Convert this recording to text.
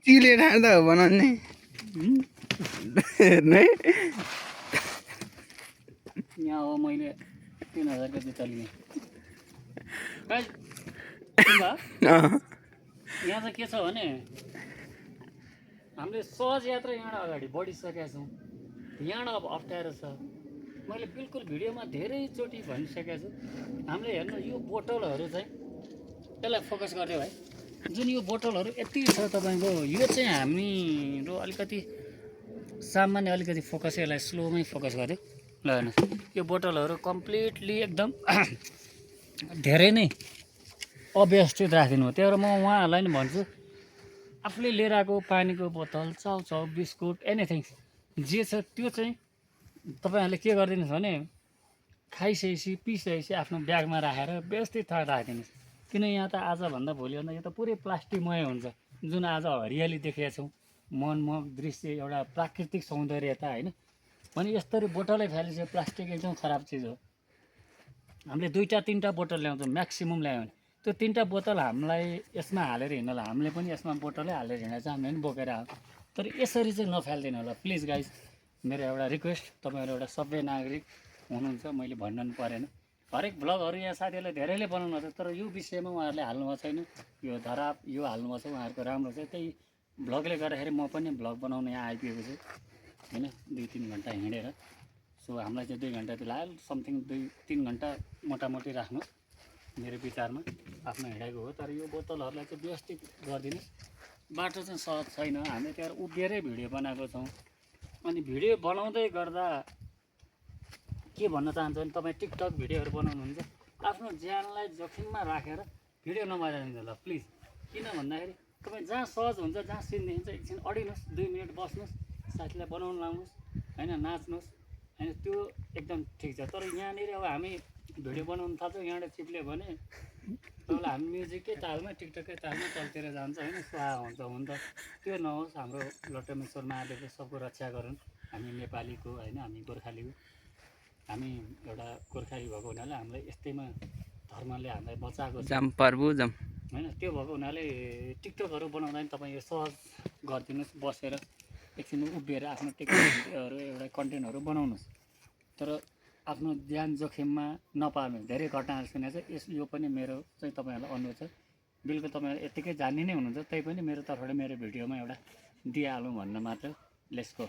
चिले ठाड्दा हो बनाउने हेर्नु है यहाँ अब मैले 3000 को जुत्ता लिएँ यहाँ चाहिँ के छ भने हामीले सहज यात्रा यहाँबाट अगाडि बढिसकेका छौँ यहाँबाट अब अप्ठ्यारो छ मैले बिल्कुल भिडियोमा धेरैचोटि भनिसकेको छु हामीले हेर्नु यो बोतलहरू चाहिँ यसलाई फोकस गरिदियो भाइ जुन यो बोतलहरू यति छ तपाईँको यो चाहिँ हाम्रो अलिकति सामान्य अलिकति फोकस यसलाई स्लोमै फोकस गर्यो ल हेर्नुहोस् यो बोतलहरू कम्प्लिटली एकदम धेरै नै अव्यवस्थित राखिदिनु हो त्यही भएर म उहाँहरूलाई नि भन्छु आफूले लिएर आएको पानीको बोतल चाउचाउ बिस्कुट एनिथिङ जे छ त्यो चाहिँ तपाईँहरूले के गरिदिनुहोस् भने खाइसकेपछि पिसकेपछि आफ्नो ब्यागमा राखेर व्यवस्थित राखिदिनुहोस् किन यहाँ त आजभन्दा भोलिभन्दा यो त पुरै प्लास्टिकमय हुन्छ जुन आज हरियाली देखेका छौँ मनमोहक दृश्य एउटा प्राकृतिक सौन्दर्यता होइन भने यस्तरी बोतलै फ्यालिसक्यो प्लास्टिक एकदम खराब चिज हो हामीले 2-3टा बोतल ल्याउँछौँ म्याक्सिमम् ल्यायो भने त्यो 3टा बोतल हामीलाई यसमा हालेर हिँड्नला हामीले पनि यसमा बोतलै हालेर हिँडेर चाहिँ हामीले पनि बोकेर आऊ तर यसरी चाहिँ नफालिदिनु होला प्लिज गाइज मेरो एउटा रिक्वेस्ट तपाईँहरू एउटा सभ्य नागरिक हुनुहुन्छ मैले भन्नु पनि परेन हरेक भ्लगहरू यहाँ साथीहरूले धेरैले बनाउनु छ तर यो विषयमा उहाँहरूले हाल्नुभएको छैन यो धराप यो हाल्नुभएको छ उहाँहरूको राम्रो छ त्यही भ्लगले गर्दाखेरि म पनि भ्लग बनाउन यहाँ आइपुगेको छु होइन 2-3 घन्टा हिँडेर सो हामीलाई चाहिँ 2 घन्टा त लाग्यो समथिङ 2-3 घन्टा मोटामोटी राख्नु मेरो विचारमा आफ्नो हिँडेको हो तर यो बोतलहरूलाई चाहिँ व्यवस्थित गरिदिनुहोस् बाटो चाहिँ सहज छैन हामी त्यहाँ उभिएरै भिडियो बनाएको छौँ अनि भिडियो बनाउँदै गर्दा के भन्न चाहन्छु भने तपाईँ टिकटक भिडियोहरू बनाउनुहुन्छ आफ्नो ज्यानलाई जोखिममा राखेर भिडियो नबनाइदिनु होला प्लिज किन भन्दाखेरि तपाईँ जहाँ सहज हुन्छ जहाँ सिन देखिन्छ एकछिन अडिनुहोस् 2 मिनट बस्नुहोस् साथीलाई बनाउनु लाउनुहोस् होइन नाच्नुहोस् होइन त्यो एकदम ठिक छ तर यहाँनिर अब हामी भिडियो बनाउनु थाल्छौँ यहाँबाट चिप्ल्यो भने तपाईँलाई हामी म्युजिककै तालमा टिकटकै तालमा चलतिर जान्छ होइन स्वाहा हुन्छ हुन त त्यो नहोस् हाम्रो लटमेश्वर महादेवले सबको रक्षा गरून् हामी नेपालीको होइन हामी गोर्खालीको हामी एउटा गोर्खाली भएको हुनाले हामीलाई यस्तैमा धर्मले हामीलाई बचाएको छ होइन त्यो भएको हुनाले टिकटकहरू बनाउँदा पनि तपाईँ यो सहज गरिदिनुहोस् बसेर एकछिन उभिएर आफ्नो टिकटकहरू एउटा कन्टेन्टहरू बनाउनुहोस् तर आफ्नो ज्यान जोखिममा नपार्नुहोस् धेरै घटनाहरू सुनेको छ यो पनि मेरो चाहिँ तपाईँहरूलाई अनुरोध छ बिल्कुल तपाईँहरू यत्तिकै जान्ने नै हुनुहुन्छ तै पनि मेरो तर्फबाट मेरो भिडियोमा एउटा दिइहालौँ भन्न मात्र लेट्स गो